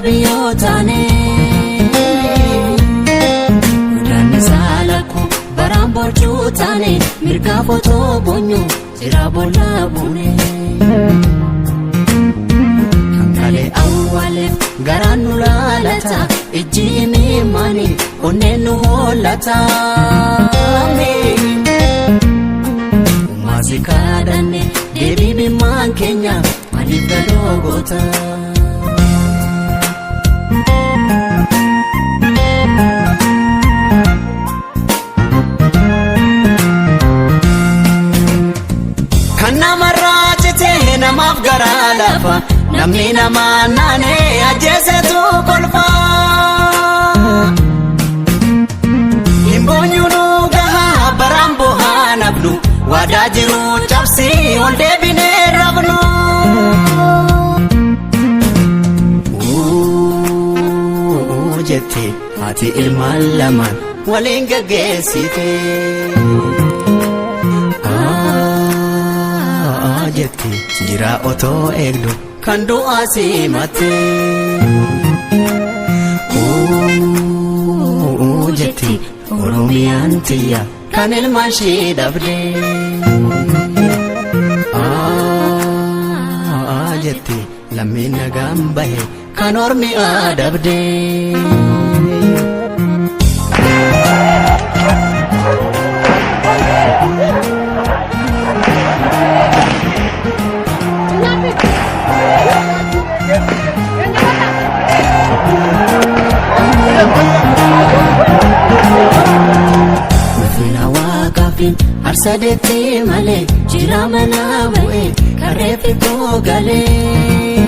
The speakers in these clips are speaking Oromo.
biyyoo taane. Godaanni saalaku baraan boojuu taane mirgaa footoo boonyu jira boolla buune. Kankaalee awwaaleef garaan nu laalata ijji miimani onneen nu hollata. Maasii kaadhanne deebii bimmaan keenya maaliif gadoo goota? Kan namarraa citee namaaf garaa lafa namni namaa naanee ajjeesetu kolfa. Himboonyuu gahaa baraan bu'aa nafnu waadaa jiru cabsii ol deebinee rafnu. Jette haati ilmaan lamaan waliin gaggeessite. Jette jira otoo eegdu kan du'aa simatte. Jette Oromiyaan tiyya kan ilmaan ishee dhabde. Jette lammiin nagaan bahe kan ormi adabde. Ulfina waaqaafiin harsadeetti malee jira mana bu'e karreefi koo galee.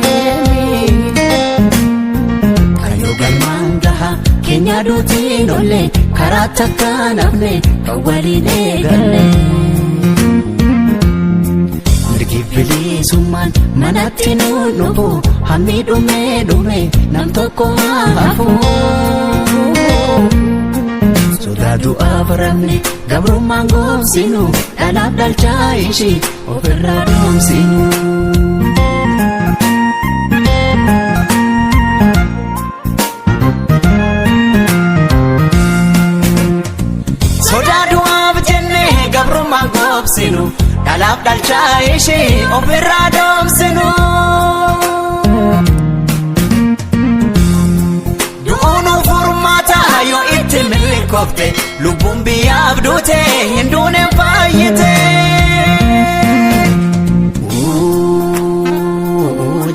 Kayyoo galmaan gaha keenya duutiin olle karaa takka nafne kan waliin eegalle. Mirgi bilisummaan manatti nu dhufu hammi dhumee dhume nam tokko haa hafu. Sodaa du'aaf rafne gabrummaan goomsinu dhalaaf dhalchaa ishii ofirraa doomsinu. Sodaa du'aaf jennee gabrummaan goomsinu dhalaaf dhalchaa ishii ofirraa doomsinu. Du'uun furmaata yoo itti milkoofte lubbuun biyyaaf duute hin duune fayyite.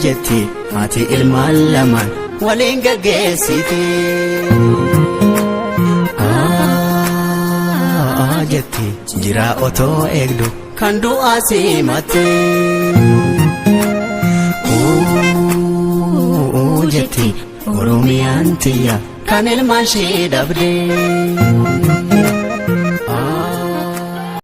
Jetti haati ilmaan lamaan waliin gaggeessite. Jetti jira otoo eegdu kan du'aa simatte. Jetti Oromiyaan tiyya kan ilmaan ishee dhabde.